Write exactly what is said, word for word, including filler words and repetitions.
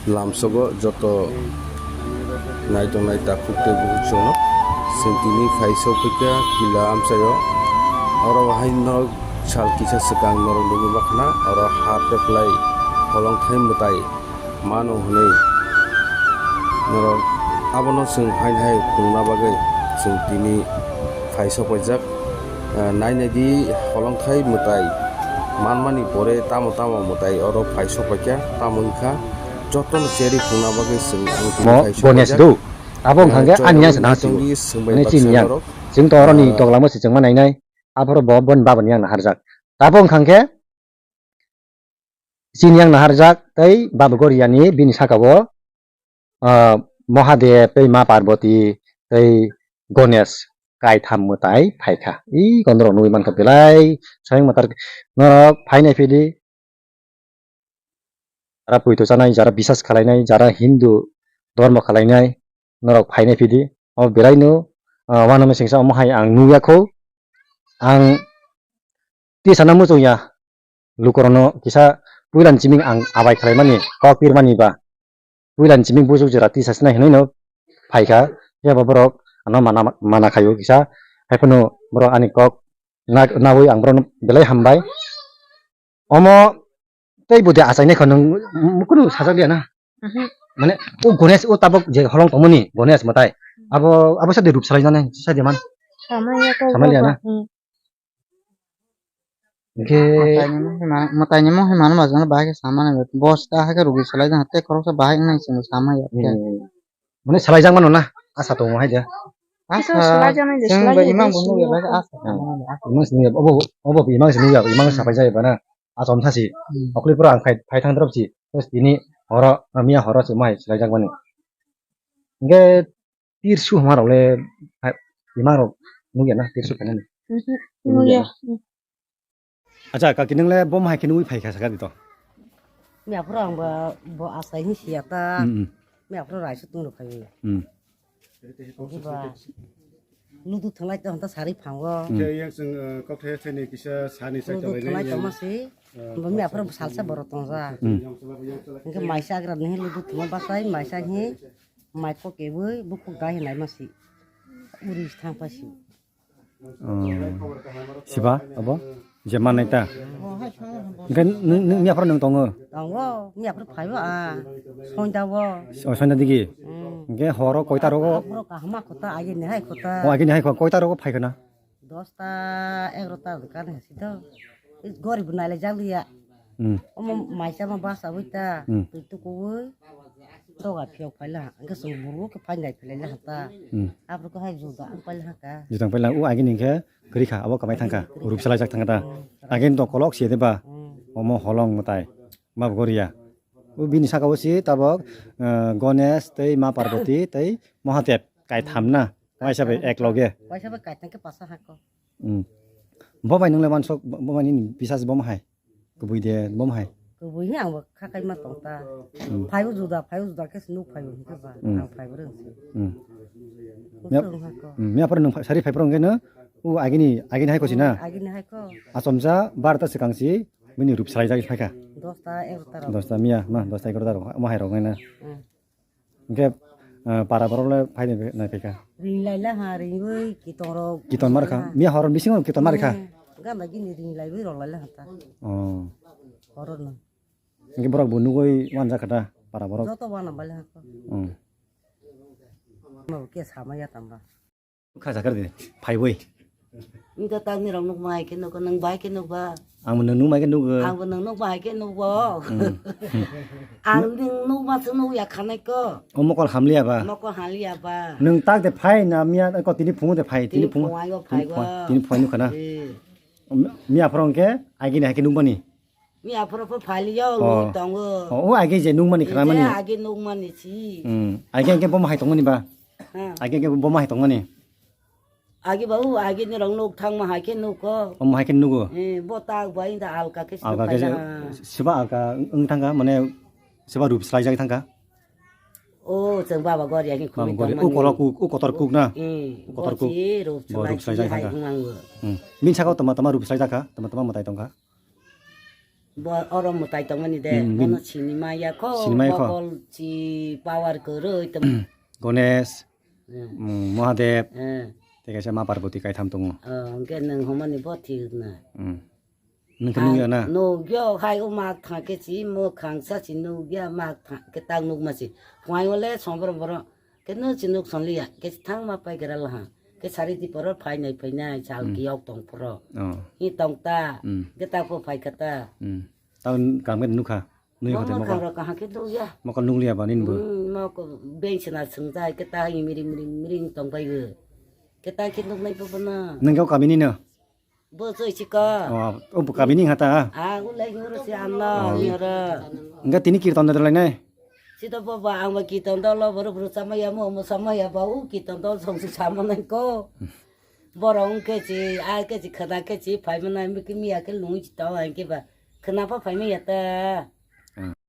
Lamsogo joto nai tongnai takhuk tei bukhuk chwngno chwng tini phai sokphaikha kila amchaio. Oro hai norok sal kisa swkang norok nugwi mankha na oro ha pheklai holongthai mwtai mano hwnwi norok abono chwng haino hai phunukna bagwi chwng tini phai sokphaijak. Ah, nai nai di holongthai mwtai manmani pore tamo tamo mwtai oro phai sokphaikha tamo wngkha. Jotono cherwi phunukna bagwi chwng ang tini Mo phai Ganesh sokphaijak. Do. Abo wngkha Ah, khe ani yang sana tongwi sibo. Swngbai Ani baksa chini yang. Norok. Chwng to oroni Ah. Toglamo se chwngma nainai. Aphoro bo bon baboni yang naharjak. Abo wngkha khe chini yang naharjak tei Baba Goriani bini sakao, ah, Mahadev tei Ma Parvati tei Ganesh kaitham mwtai phaikha. I kondorok nugwi mankha belai soyang mwtai norok phainai phidi. Jara puito chanai, jara bisas khalainai, jara Hindu dhormo khalainai, norok phainai phidi. O belaino, ah, uanamsingsa omo hai ang nukya kho. Ang tisana muchungya. Lukurokno kisa puilani chiming ang abai khalaimani, kok pirmani ba. Puilani chiming bujuk jora tisasnai hwnwi no phaikha. Phiya ba borok ano mana, mana khaio kisa. Haiphano borok ani kok na-, nawi ang borokno belai hambai. Omo tei budi achainai kho nwng, m-, kunu sajak liya na? Mhm. Mane o Ganesh o tabok je holong tongmani Ganesh mwtai. Abo, abo sadi rup salai jani, sadi man. Samaya to Samaya liya na? Hmm. Hingke mwtaini mo hima, mwtaini mo hima no majang bahai khe samani bo. Bosta hai khe rugi salai jang tei khoroksa bahai wngnai chwng samaya khe. Hmm. Mane salai jang mano na? Asa tongo hai de. Asa, Asa salai jang nai de, chwng salai bo jang imang nai bo sini nugya ko. Asa. Hmm. Imang sini obo, obo imang sini nugya, imang Hmm. sapai jai bana. Achom thasi. Hmm. Okli pura ang phai, phai thang drop si. Terus tini horo, miya horo si mai salai jak mani. Hingke tirsu hama rok le, hai, imang rok nugya na tirsu khainani? Mhm. Nugya. Nugya. Acha, kaki nung le bom hai khe nugwi phai kha sakha di to. Miya phuru ang bo, bo asai ni siya ta. Hmm, hmm. Miya phuru raisa tung rok phai. Hmm. Ba ludu thalai tong ta sari phango. Hmm. Khe yang seng, eh, kok the the ni kisa sani sa Ludu chalai thalai nai tong yang. Ma si. Eh, Bo miya phuru salsa borok tong ja. Hmm. Hingke maisa agra ni ludu thuma basai, maisa hi mai kok eboi, bukuk dai hinai ma si. Uri thang pa si. Oh. Siba, abo? Je manai ta? Hingke nung, nung miya phuru nung tongo? Tongo, miya phuru phaibo, ah. Sonda bo. Oh, sonda digi? Hmm. Hingke horo koita rogo? Horo kahama kota, agi ni hai kota. Oh, agi ni hai ko-, koita rogo phai khana? Dosta, egarota kan hasi to. Is gori bu nai le jak liya. Hmm. Omo maisa ma basa wi ta. Hmm. Tui tukuwi. Doga phiyok phaila, hwnkhe chwng buru khe phainai phailai le hata. Hmm. Aphuru khe hai juda ang paila haka. Juda ang paila, o agini khe kwrwi kha, abo kwmai thang kha, rup salai jak thang kha ta. Hmm. Agini to kolok se de ba, Hmm. omo holong mwtai, ma bo goriya. O bini saka o si tabok, eh, Ganesh tei Ma Parvati tei Mahadev kai tham na, waisa bai ek loge. Waisa bai kai thang khe pasa hako. Hmm. Bo bai nung le mansok, bo, bo bai nini bisas bo ma hai? Kubui de, bom hai? Kubui hi ang bo kha kai ma tong ta. Hmm. Phai o juda, phai o juda khe nuk phai o hingke ba. Hmm. Ang phai bo rwng se. Hmm. Nuk Miya-, rwng ha ko. Hmm, miya phuru nung phai-, sari phai phuru hingke no, u agini, agini hai ko si na? Agini hai ko. Achomsa barta swkang si, bini rup salai jagwi phai kha. Dosta, egarota rok. Dosta miya, ma, dosta egarota rok, ma hai rok nai na. Hmm. Hingke, eh, para borok le phai nai, nai phai kha. Ring lai la ha, ring oi, kiton rok. Kiton mar kha. Miya horo bisingo kiton mar kha. Hmm. Gana gini ring lai oi rok lai la ha ta. Oh. Horo no. Hingke borok bo nugoi wan jak kha ta, para borok. Joto wana bale ha ko. Hmm. Ma bo ke sama ya tamba. Kha sakar de, phai boi. Wngkha tamni rok nuk mai khe nuk, nwng bai khe nuk ba. Ang bo nwng nuk mai khe nugo. Ang bo nwng nuk mai khe nugo. Hmm. Ang nwng nuk ma se nuk ya khanai ko. O mokol hamliya ba? Mokol hamliya ba? Nwng tak de phai na miya ko tini phungo de phai, tini phungo. Tini phungo phai go. Tini phungo nuk khana. Eh. Miya phoro hingke agini hai khe nuk mani. Miya phoro pho phaliyo, Oh. Nuk tongo. Oh, o age je nung mani khana mani. Age nuk mani si. Hmm. Age age bom hai tong mani ba? Ha. Age age bom hai tong mani. Age ba u age ni rong nuk thang ma hai khe nuk ko. Bom hai khe nugo. Eh, bo ta ba inda alka khe Alka khe sipa ya. Siba alka wng thang kha mane siba rup slai jak thang kha. Oh, chwng baba gori agi Baba khumui gori. Tong mani. U kolok kuk, u kotor kuk na. Eh, U kotor bo kuk. Si rup Bo slai rup slai si jak hai thang kha. Wng ang bo. Hmm. Bin saka tama tama rup slai jak kha, tama tama mwtai tong kha. Bo oro mwtai tongmani de, hmm, bono sinima ya kho, sinima ya kho. Mokol si power kwrwi tong. Ganesh, hmm, mm, Mahadev, hmm, tei kaisa Ma Parvati kaitham tongo. Oh, hwnkhe nwng hwnmani bo thik na. Hmm. Nwng khe nukya na? Nukya, hai o mak thang khe si, mwkhang sa si nukya, mak thang khe tak nukma si. Phwai o le song borok borok. Khe no si nuk son liya, khe si thang ma pai gra laha. Khe sari di poro phai nai phai nai, sal, hmm, kiyok tong poro. Oh. Hi tong ta, hmm, khe ta pho phai kha ta. Hmm. Tang kam khe nukha, nui hote mokol. Mokol rok kaham khe nukya. Mokol nukliya ba nini bo? Hmm, mokol beng sina swngjai, khe ta hi miring miring miring tong pai o. Khe ta khe nuknai bo bono. Nwng khe o kami ni no? Bo choi si ko. Oh, o bo kami ni hata? Ah, ulai horo si anno, oh, horo. Enggak, tini kirtan da lai nai. Sida bo ba ang ba kirtan da lo, boro boro sama ya mo, mo sama ya ba, u kirtan da song si sama nai ko. Borong ke si, a ke si, khada ke si, phai mana mi ke mi ya ke lung si tong ang ke ba. Khna pa phai mi ya ta. Hmm.